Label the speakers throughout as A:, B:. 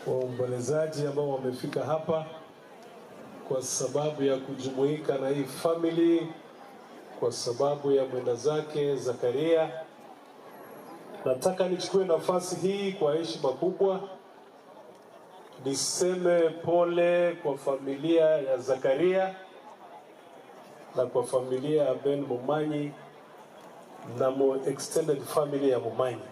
A: Waombolezaji ambao wamefika hapa kwa sababu ya kujumuika na hii family kwa sababu ya mwenda zake Zakaria. Nataka nichukue nafasi hii kwa heshima kubwa niseme pole kwa familia ya Zakaria na kwa familia ya Ben Momanyi na mo extended family ya Momanyi.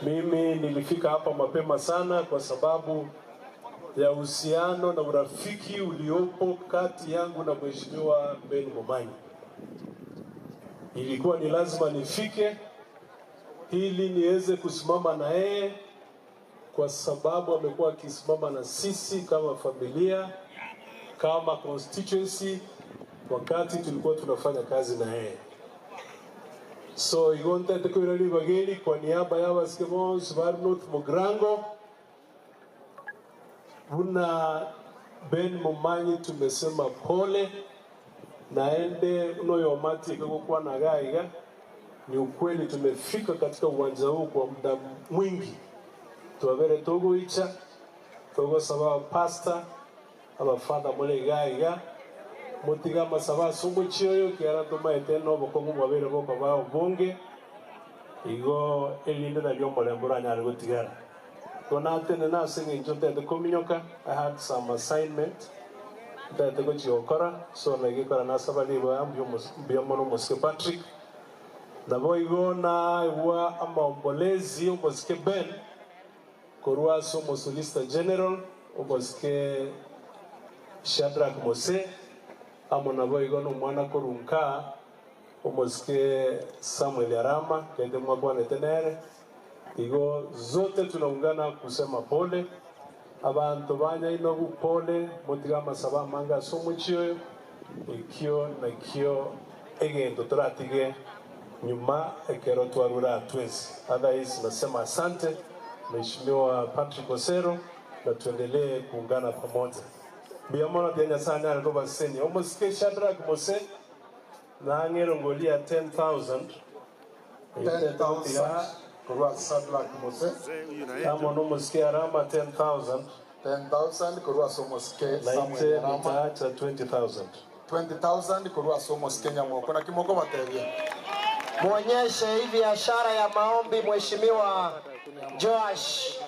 A: Mimi nilifika hapa mapema sana kwa sababu ya uhusiano na urafiki uliopo kati yangu na Mheshimiwa Ben Momanyi. Ilikuwa ni lazima nifike ili niweze kusimama na yeye kwa sababu amekuwa akisimama na sisi kama familia, kama constituency wakati tulikuwa tunafanya kazi na yeye. So igo ntete koira ribaga eri kwa niaba ya abasike bonsi ba North Mugirango buna Ben Momanyi tumesema pole naende buna oyomati iga gokwana iga iga ni ukweli tumefika katika uwanja huu kwa muda mwingi twabere togoicha togosaba abapastor Abafada more iga iga, motige amasabo ase omochie oyo, ekiagera ntomaete nobokong'u bwabeire bokoba obonge, igo erinde nario omorembe oranyare gotigara. Igo natenena ase engencho ntagete kominyoka, I had some assignment ntagete gochia gokora, so nagekora nasaba ribaga mbuya mono omosike Patrick. Naboigo naigwa amaombolezi omosike Ben, Korwa ase Omosolicitor General, omosike Shadrack Mose, amo naboigo nomwana korwa nka, omosike Samuel Arama, kende mwakwanete nere. Igo zote tunaungana kusema pole. Abanto ba Nyainogu pole, motige amasabo amange ase omochie oyo. Ekio nakio egento toratige nyuma ekero twarure aa twensi. Otherwise nasema asante Mheshimiwa Patrick Osero na tuendelee kuungana pamoja. Mbuya mono tiga Nyasae anyare kobasesenia. Omosike Shadrack Mose nang'e erongori ya 10,000 eyio tete gotiga
B: 10,000 korwa ase Shadrack Mose.
A: Amo nomosike Arama 10,000.
B: 10,000 korwa ase omosike
A: Nainche
B: Samuel Arama.
A: nitaacha 20,000.
B: 20,000 korwa ase omosike Nyamoko. Naki mokobatebia?
C: Muonyeshe hii biashara ya maombi Mheshimiwa Joash.